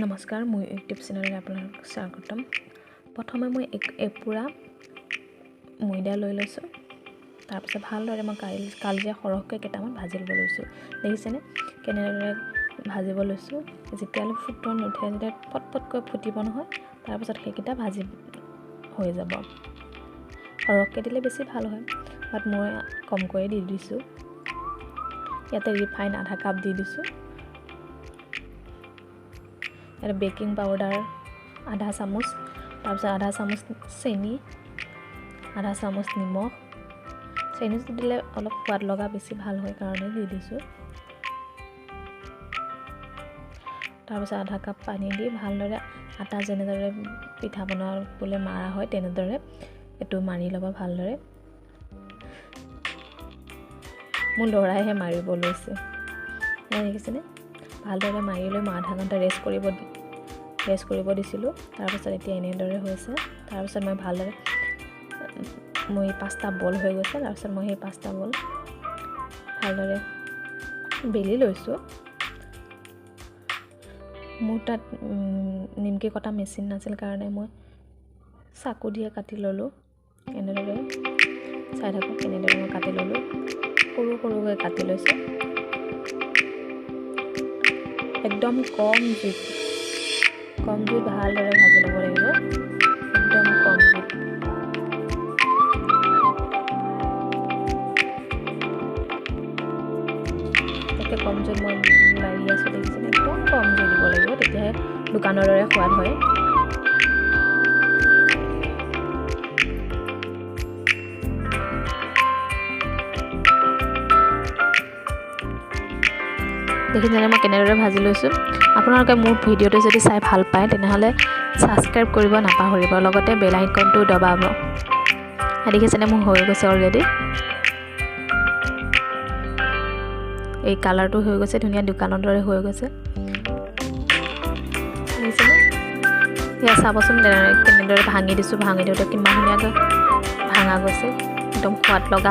নমস্কাৰ, মোৰ ইউটিউব চেনেললৈ আপোনালোকক স্বাগতম। প্ৰথমে মই এপোৰা ময়দা লৈ লৈছোঁ। তাৰপিছত ভালদৰে মই কালজিৰা সৰহকৈ কেইটামান ভাজি ল'ব লৈছোঁ। দেখিছেনে কেনেদৰে ভাজিব লৈছোঁ? যেতিয়ালৈ ফুটন নুঠে, যেতিয়া ফটফটকৈ ফুটিব নহয়, তাৰপিছত সেইকেইটা ভাজি হৈ যাব। সৰহকৈ দিলে বেছি ভাল হয়, বাট মই কমকৈয়ে দি দিছোঁ। ইয়াতে ৰিফাইন আধা কাপ দি দিছোঁ। ইয়াতে বেকিং পাউডাৰ আধা চামুচ, তাৰপিছত আধা চামুচ চেনি, আধা চামুচ নিমখ। চেনিটো দিলে অলপ সোৱাদ লগা বেছি ভাল হয় কাৰণে দি দিছোঁ। তাৰপিছত আধা কাপ পানী দি ভালদৰে আটা যেনেদৰে পিঠা বনাবলৈ মাৰা হয় তেনেদৰে এইটো মাৰি ল'বা ভালদৰে। মোৰ ল'ৰাইহে মাৰিব লৈছে, দেখিছেনে? ভালদৰে মাৰি লৈ মই আধা ঘণ্টা ৰেষ্ট কৰিব দিছিলোঁ। তাৰপিছত এতিয়া এনেদৰে হৈছে। তাৰপিছত মই ভালদৰে মই 5টা বল হৈ গৈছে। তাৰপিছত মই সেই 5টা বল ভালদৰে বেলি লৈছোঁ। মোৰ তাত নিমকি কটা মেচিন নাছিল কাৰণে মই চাকু দিয়ে কাটি ল'লোঁ। এনেদৰে চাই থাকক কেনেদৰে মই কাটি ল'লোঁ। সৰু সৰুকৈ কাটি লৈছোঁ, একদম কম জুইত। কম জুইত ভালদৰে ভাজি ল'ব লাগিব, একদম কম জুইত। তাকে কম জুইত মই লাৰি আছোঁ, দেখিছেনে? একদম কম জুই দিব লাগিব, তেতিয়াহে দোকানৰ দৰে সোৱাদ হয়। দেখিছেনে মই কেনেদৰে ভাজি লৈছোঁ? আপোনালোকে মোৰ ভিডিঅ'টো যদি চাই ভাল পায় তেনেহ'লে ছাবস্ক্ৰাইব কৰিব নাপাহৰিব, লগতে বেল আইকনটো দবাব। দেখিছেনে মোৰ হৈ গৈছে অলৰেডি, এই কালাৰটো হৈ গৈছে ধুনীয়া দোকানৰ দৰে হৈ গৈছে। দেখিছেনে? এয়া চাবচোন কেনেদৰে ভাঙি দিছোঁ। ভাঙি দিওঁতে কিমান ধুনীয়াকৈ ভাঙা গৈছে, একদম সোৱাদ লগা।